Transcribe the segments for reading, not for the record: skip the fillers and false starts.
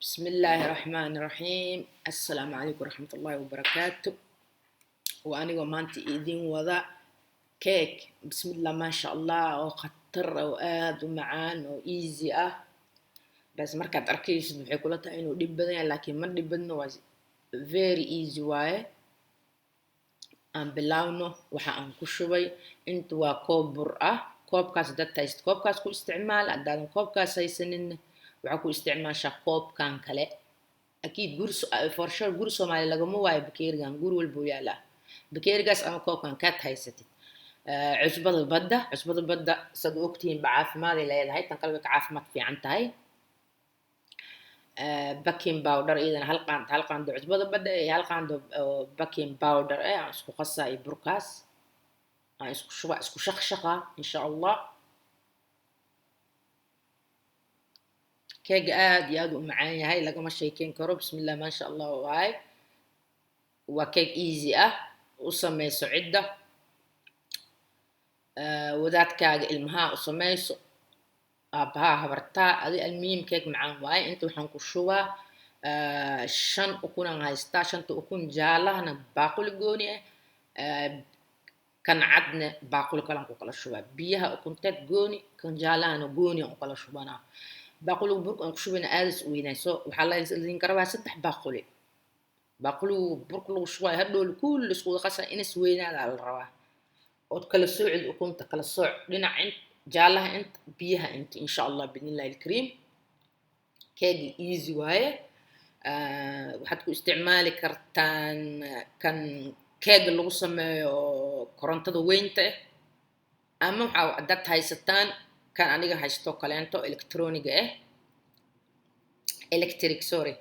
بسم الله الرحمن الرحيم. السلام عليكم ورحمة الله وبركاته. وأنا maanta idin wada cake, bismillah, maasha Allah, oo khatar oo aad u macaan oo easy ah. Bas markaad arkaysid waxay kula tahay inuu dhib badan yahay, laakiin ma dhib badno, waa very easy waaye. Aan bilaawno. Waxa aan ku shubay inta waa koob bur ah. Koobkaas haddaad haysid, koobkaas ku isticmaal. Haddaadan koobkaas haysanin, waxaa ku isticmaashaa koobkan kale. Akiid guri, for sure, guri Soomaali lagama waayo bakeerigan, guri walbuu yaalaa bakeerigaas ama koobkan kaad haysatid. Cusbada badda, cusbada badda saad u ogtihiin ba caafimaad ay leedahay, tan kale way ka caafimaad fiican tahay. Baking powder iyadana hal qaando, hal qaando cusbada badda iyo hal qaando oo baking powder eh aan isku qasaa iyo burkaas aan isku shuba, isku shaqshaqa, insha Allah. Keega aad iyo aad u macaan yahay, lagama sheekeyn karo. Bismillah, maasha Allah waaye. Waa keeg easy ah, u sameyso cidda, wadaadkaaga, ilmaha u sameyso, aabbahaa, habartaa, adi almuhiim keeg macaan waaye. Inta waxaan ku shubaa shan ukunaan haystaa. Shanta ukun jaalahana baaquli gooni ah, kan cadna baaquli kalaan ku kala shubaa. Biyaha ukunteed gooni, kan jaalahana gooni aan u kala shubanaa. Baaquliga burka aan ku shubayna aadis u weynaa, so waxaa la idinka rabaa saddex baaquli. Baaquligu burka lagu shubayo hadhow kulli isku wada qasa inas weynaadaa la rabaa, ood kala soocid ukunta, kala sooc dhinac int jaalaha, inta biyaha inta, insha Allah, biidnillahi alkariim. Keegi easy waaye. Waxaad ku isticmaali kartaan kan keega lagu sameeyo oo korontada weynta ah, ama waxaa haddaad haysataan kan aniga haysto kaleento electroniga ah, electric, sorry,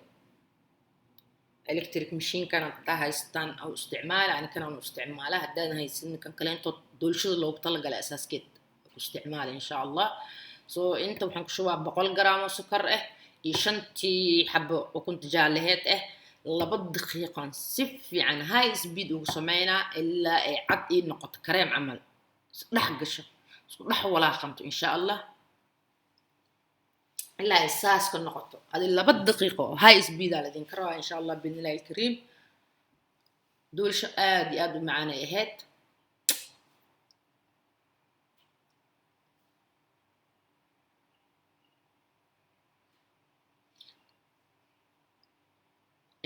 electric machine-kan haddaa haysataan au isticmaala. Ani kan aan u isticmaala. Haddaadan haysanin, kan kaleento doolshada loogu talagalay asaaskeed ku isticmaala, insha Allah. So inta waxaan ku shubaa 100 garaam oo sokor ah iyo shantii xabo ukunta jaalaheed ah. 2 daqiiqan si fiican high speed ugu sameynaa ilaa ay cad ii noqoto, kareem camal isdhex gasho, isku dhex walaaqanto, insha Allah, ilaa ay saas ka noqoto. Adi 2 daqiiqo oo high speed aa laydinka rabaa, insha Allah, biidnillahi alkariim. Doolsho aad iyo aad u macaan ay ahayd.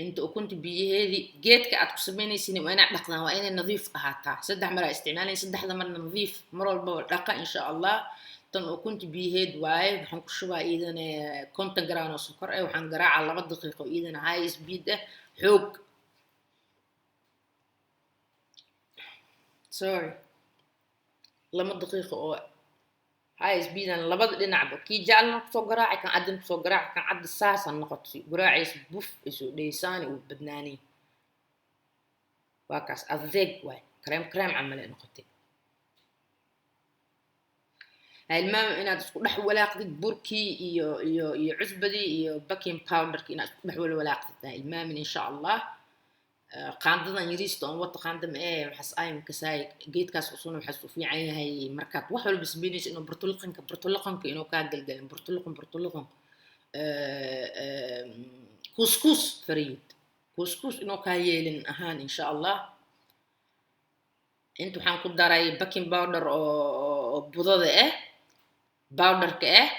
Inta ukunta biyaheedii geedka aad ku sameynaysin waa inaad dhaqdaan, waa inay nadiif ahaataa. Saddex mar aa isticmaalaya, saddexda marna nadiif mar walbaba dhaqa, insha Allah. Tan ukunta biyaheed waaye. Waxaan ku shubaa iyadana 50 garaam oo sokor ah. Waxaan garaacaa 2 daqiiqo iyadana high speed ah, xoog, sorry, 2 daqiiqo oo high speed aan labada dhinacba, kii jaalna kusoo garaacay, kan caddina kusoo garaacay. Kan cadda saasa noqoto, garaacaysa buf ay soo dheysaani uu badnaanay. Waa kaas, adeeg waay, kareem kareem camal ay noqotay. Hilmaama inaad isku dhex walaaqdid burkii iyo cusbadii iyo baking powderki, inaad isku dhex walaaqdid ha ilmaamin, insha Allah. Qaandadan yariista oon wata, qaanda ma ee waxaas ayim kasaay geedkaas usuna. Waxaas u fiican yahay markaad wax walba sameynayso inuu burtuluqanka inuu kaa gelgelin, burtuluqan, burtuluqan, kuuskuus fariid, kuuskuus inuu kaa yeelin ahaan, insha Allah. Inta waxaan ku daray baking powder oo budada ah, powderka ah,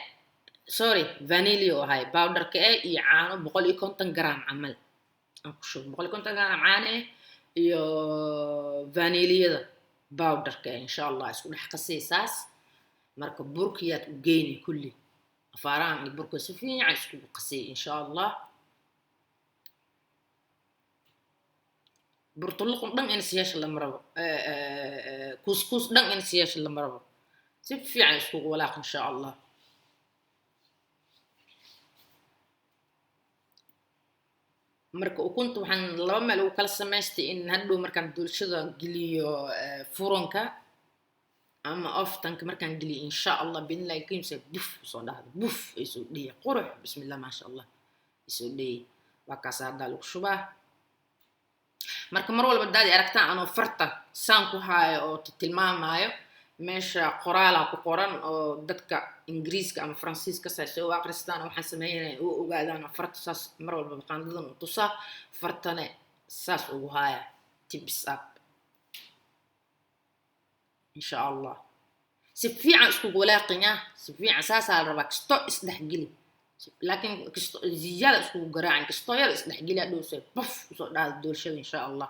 sorry, vanilla oo ahay powderka ah, iyo caano 150 gram camal aan ku shubo, 150 gram caano ah iyo vaniliyada powderka ah, insha Allah. Isku dhex qasay saas. Marka burkiyaad u geyni kulli afaarahan iyo burka si fiican iskugu qasay, insha Allah. Burtuluqun dhan in siyeesha lama rabo, kuuskuus dhan in siyeesha lama rabo. Si fiican iskugu walaaq, insha Allah. Marka ukunta waxaan laba meel ugu kala samaystay in hadhow markaan doolshada geliyo furanka ama oftanka markaan geliyo, insha Allah, biidnillahi alkariim, se buf soo dhahdo, buf ay soo dhihi, qurux, bismillah, maasha Allah, ay soo dhihi. Waa kaas, haddaa lagu shubaa. Marka mar walba haddaad aragtaan anoo farta saan ku haayo oo tilmaamaayo, Meesha qoraalaa ku qoran oo dadka Ingiriiska ama Faransiiska saas u akhristaan waxaan sameynaya u ogaadaan. Farta saas mar walbaba qaandadan u tusaa, fartane saas ugu haaya. Tips up, insha Allah si fiican iskugu walaaqin ah, si fiican saasaa la rabaa. Kasto isdhexgeli, laakiin kasto ziyaada iskugu garaacin, kasto yar isdhexgeli, hadhow se baf usoo dhaada doolshada, insha Allah.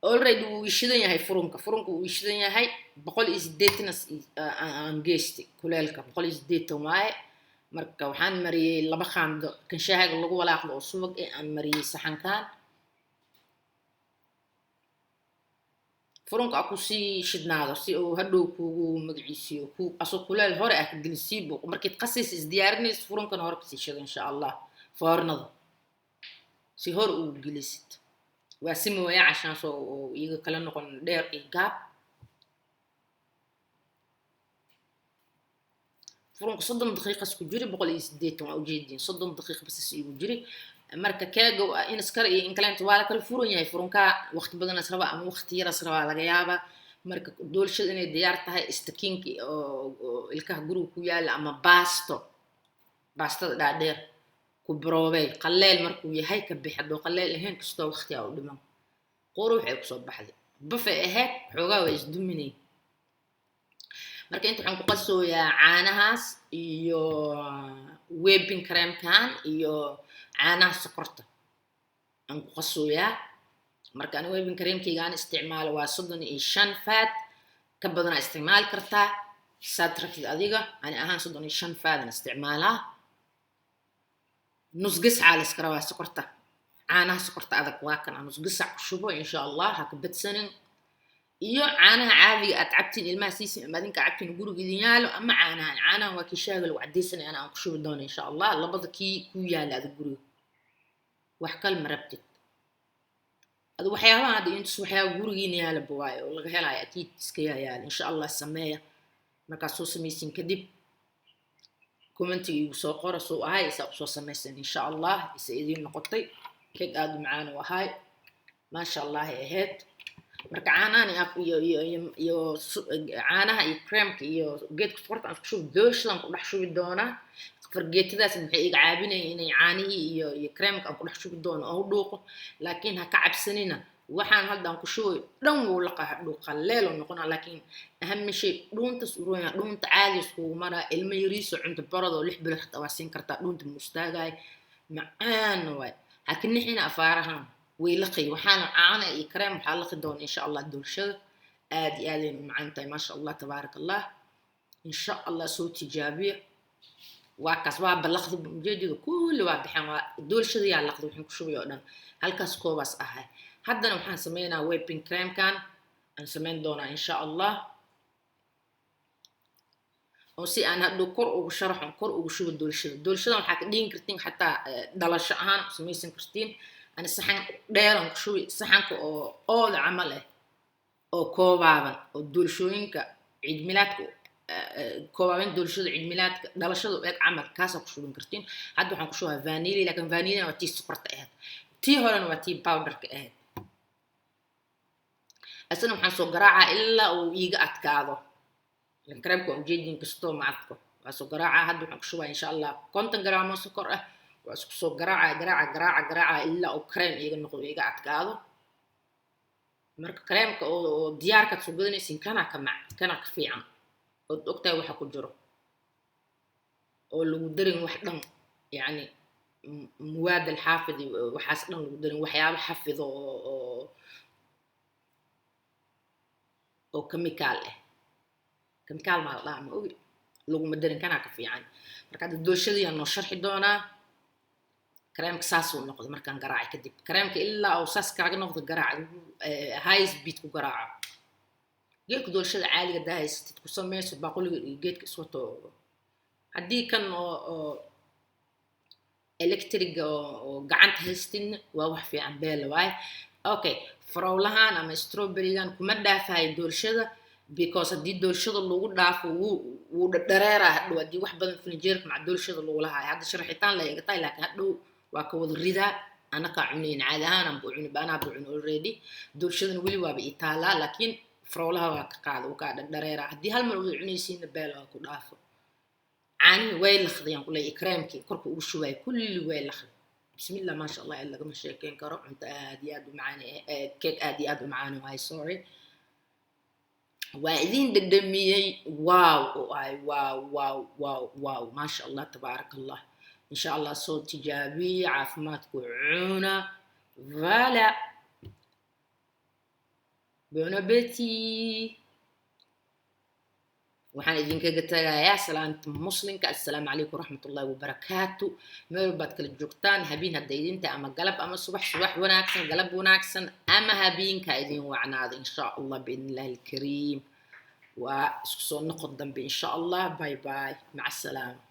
Already wuu ishidan yahay furunka, furunka wuu ishidan yahay. 180 aan geystay kuleelka, 180 waaye. Marka waxaan mariyey 2 qaando kan shaahiga lagu walaaqdo oo subag eh aan mariyey saxankan. Furunka a kusii shidnaado si uu hadhow kugu magaciisiyo ku asoo kuleel hore ah ka gelisiibo. Markaad qasaysa isdiyaarinayso, furunkana hore kasii shido, insha Allah, foornada si hore ugu gelisid. Waa si mooya cashaan soo oo iyaga kala noqon dheer iyo gaab. Furunka 30 daqiiqas ku jiri, 180 waa ujeediin, 30 daqiiqa bas is igu jiri. Marka keega in iskar iyo in kaleenta waa la kala furan yahay. Furunka waqti badan is rabaa ama waqti yar is rabaa laga yaabaa. Marka doolshada inay diyaar tahay, istakiinki oo ilkaha guriga ku yaala ama baasto, baastada dhaadheer ku baroobey. Qaleel markuu yahay ka bix, hadduu qaleel ahayn kastoo waqti aa u dhiman. Qurux ay kusoo baxday, bafay ahayd, xoogaa waa isduminay. Marka inta waxaan ku qasooyaa caanahaas iyo whipping creamkan iyo caanaha sokorta aan ku qasooyaa. Marka aniga whipping creamkayga aan isticmaalo waa 35 fat, ka badanaa isticmaali kartaa saad rabtid adiga. Ani ahaan 35 fat aan isticmaalaa. Nus gascaa la iska rabaa sokorta, caanaha sokorta adag waa kan aan nus gasac ku shubo, insha Allah ha ka badsanin. Iyo caanaha caadiga aad cabtiin, ilmaha siisin ama adinka cabtiin, guriga idin yaalo, ama caanahan. Caanahan waa kii shaaga lagu cadaysanaya ana aan ku shubi doono, insha Allah. Labada kii ku yaala adig guriga, wax kale ma rabtid adu. Waxyaabahan hadda intus waxyaaba gurigiina yaalaba waayo oo laga helayo, akiid iska yaayaal, insha Allah. Sameeya, markaad soo samaysin kadib commentiga igu soo qora soo ahay isaa usoo samaysan, insha Allah. Isa idiin noqotay keeg aada u macaan u ahay, maasha Allah ay ahayd. Marka caanahan iyo iyo iyo iyo caanaha iyo creamka iyo geedka sokorta aan isku shubi, doolshadan ku dhex shubi doonaa. Fargeetadaas maxay iga caabinaya inay caanihii iyo creamka aan ku dhex shubi doono oo u dhuuqo. Laakiin ha ka cabsanina, waxaan hadda aan ku shubay dhan wuu laqa, hadhow qalleelo noqonaa. Laakiin ahami shay dhuuntas uronya, dhuunta caadi iskugu maraa. Ilmo yariiso cunto barad oo 6 bilood xataa waa siin kartaa, dhuunta ma istaagaay, macaana waay. Ha ka nixina afaarahan, way laqay. Waxaana caana iyo cream waxaa laqi doona, insha Allah, doolshada. Aad iyo aad ayay u macaan tahay, maasha Allah, tabaaraka Allah. Insha Allah soo tijaabiya. Waa kaas, waa balaqdi ujeedada, kulli waa bixeen, waa doolshada yaa laqdi. Waxaan ku shubay oo dhan halkaas koobaas ahay. Haddana waxaan sameynaa whipping creamkan aan sameyn doonaa, insha Allah, oo si aan hadhow kor ugu sharaxo, kor ugu shubo doolshada. Doolshada waxaa ka dhigin kartiin xataa dhalasho ahaan u samaysan kartiin. Ani saxan dheer aan ku shubi, saxanka oo ooda camal ah oo koobaaban oo doolshooyinka ciid milaadka koobaaban, doolshada ciid milaadka dhalashada u eg camal, kaasaa ku shubin kartiin. Hadda waxaan ku shubaa vanilla, laakiin vanilla waa tii sokorta ahayd, tii horena waa tii powderka ahayd. Asana waxaan soo garaacaa ilaa uu iiga adkaado. Kareemka waa ujeedin, kastoo ma adko, waa soo garaacaa. Hadda waxaan ku shubaa, insha Allah, 50 garaam oo sokor ah. Waa isku soo garaaca, garaaca, garaaca, garaaca ilaa uu kareem iiga noqdo, iiga adkaado. Marka kareemka oo diyaarkaad soo gadanaysin kana ka mac, kana ka fiican, ood ogtahay waxa ku jiro oo lagu darin wax dhan, yacni muwaad alxaafid iyo waxaas dhan lagu darin, waxyaabo xafido oo chemical ah, chemical maa la dhahaa, ma ogi, laguma darin, kanaa ka fiican. Marka hadda doolshadii noo sharxi doonaa. Kareemka saasuu noqday markaan garaacay kadib. Kareemka ilaa uu saas kaaga noqdo garaac, high speed ku garaaco. Geedka doolshada caadiga hadaa haysatid ku sameyso, baaquliga iyo geedka iswato. Haddii kan oo electriga oo gacanta haystidna waa wax fiican, beela waaye. Okay, farowlahan ama strawberrygan kuma dhaafayo doolshada, because haddii doolshada lagu dhaafo wuu dhadhareeraa hadhow. Haddii wax badan filinjeerka maca doolshada lagula haayo, hadda sharaxitaan la iga tahay, laakiin hadhow waa ka wada ridaa. Anakaa cunayn caadi ahaan bu cuni, anaa bu cuni already. Doolshadan weli waaba ii taalaa, laakiin faroolaha waa ka qaada, uu kaa dhadhareera. Haddii hal mar wada cunaysiinna, beel waa ku dhaafo. Caanihii way laqdayaan kuleeyahay, creamkii korka ugu shubaya kulli way laqday. Bismillah, maasha Allah, lagama sheekeyn karo. Cunto aad iyo aad u macaan, keeg aad iyo aad u macaan waay. Sorry, waa idin dhadhamiyey. Wow oo ahay, wow, wow, wow, wow, maasha Allah, tabaaraka Allah. Insha Allah soo tijaabiya, caafimaadku cuna. Voilà, bon appétit. Waxaan idinkaga tagayaa salaanta muslimka: assalaamu calaykum waraxmatullahi wabarakaatu. Meel walbaad kala joogtaan, habeen hadda idinta ama galab ama subax, subax wanaagsan, galab wanaagsan ama habeenka idin wacnaada, insha Allah, biidni illahi alkariim. Waa isku soo noqod dambe, insha Allah. Bye bye, maca asalaama.